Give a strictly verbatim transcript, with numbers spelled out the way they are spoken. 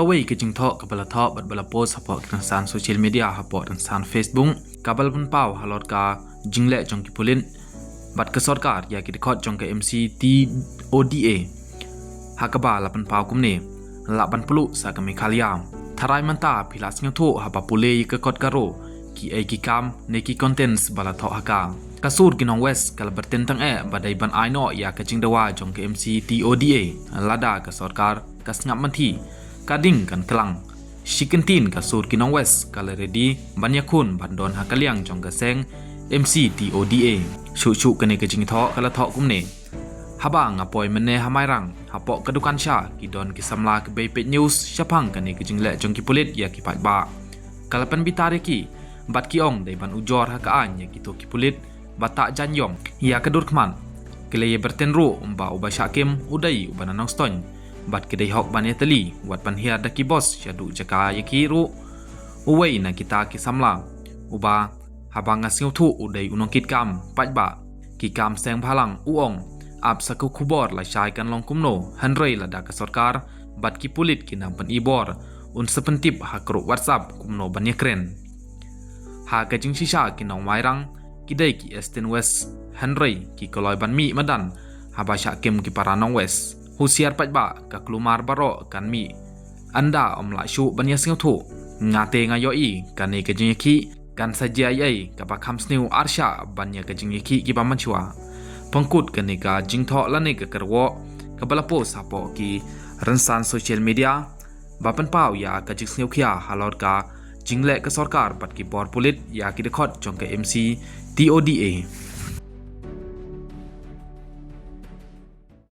Kawei ka jingthoh kaba la thoh bad ba la post hapoh ki rynsan social media hapoh rynsan Facebook, kaba la pynpaw halor ka jingleh jong ki pulit bad ka sorkar ïa ki dkhot jong ka M C T O D A. Ha kaba la pynpaw kumne, lah ban pluh sa ka Meghalaya. Tharai mynta phi la sngewthuh haba pule ïa ka kot Garo, ki ei ki kam ne ki contents ba la thoh ha ka. Ka sur ki nong West ka la byrteng tang eh ba dei ban ai noh ïa ka jingdawa jong ka M C T O D A, lada ka sorkar ka sngap mynthi, ka ding kan klang. Shi kyntien ka sur ki nong West ka la ready ban ïakhun ban don ha ka liang jong ka seng M C T O D A. Shuh shuh kane ka jingthoh ka la thoh kumne: Haba nga poi mynne ha Mairang, hapoh ka dukan sha ki don ki samla kiba peit news shaphang kane ka jingleh jong ki pulit ïa ki paidbah. Ka la pynbitar ïa ki bad ki ong dei ban ujor ha ka aiñ ïa kito ki pulit ba tah jaiñ ïong. Ïa ka dur khmat, ki la ïa byrteng ruh ba u Bah Shah Kim u dei uba na Nongstoiñ bad ki dei hok ban ïatylli wat ban hiar da ki boss shaduh jaka ïa ki ruh. Uwei na kita ki samla, uba haba nga sngewthuh u dei u nongkitkam paidbah ki kam seng bhalang, u ong ap sa ka khubor lashai kan long kumno, hynrei lada ka sorkar bad ki pulit ki nang pyni bor, un sa pyntip ha group WhatsApp kumno ban ïakren. Ha ka jingshisha ki nong Mairang ki dei ki Eastern West, hynrei ki kloi ban mih madan haba shah kem ki para nong West. Husiar paidbah, ka kulmar baroh kan mih. Ynda ym lah shuh ban ïa sngewthuh, nga te nga ïohi kane ka jingïakhih kan sa jia ei ei kaba kham sniew arshah ban ïa ka jingïakhih kiba mynshuwa. Pynkut kane ka jingthoh lane ka kyrwoh kaba la post hapoh ki rynsan social media ba pynpaw ïa ka jingsngewkhia halor ka jingleh ka sorkar bad ki bor pulit ïa ki dkhot jong ka M C T O D A.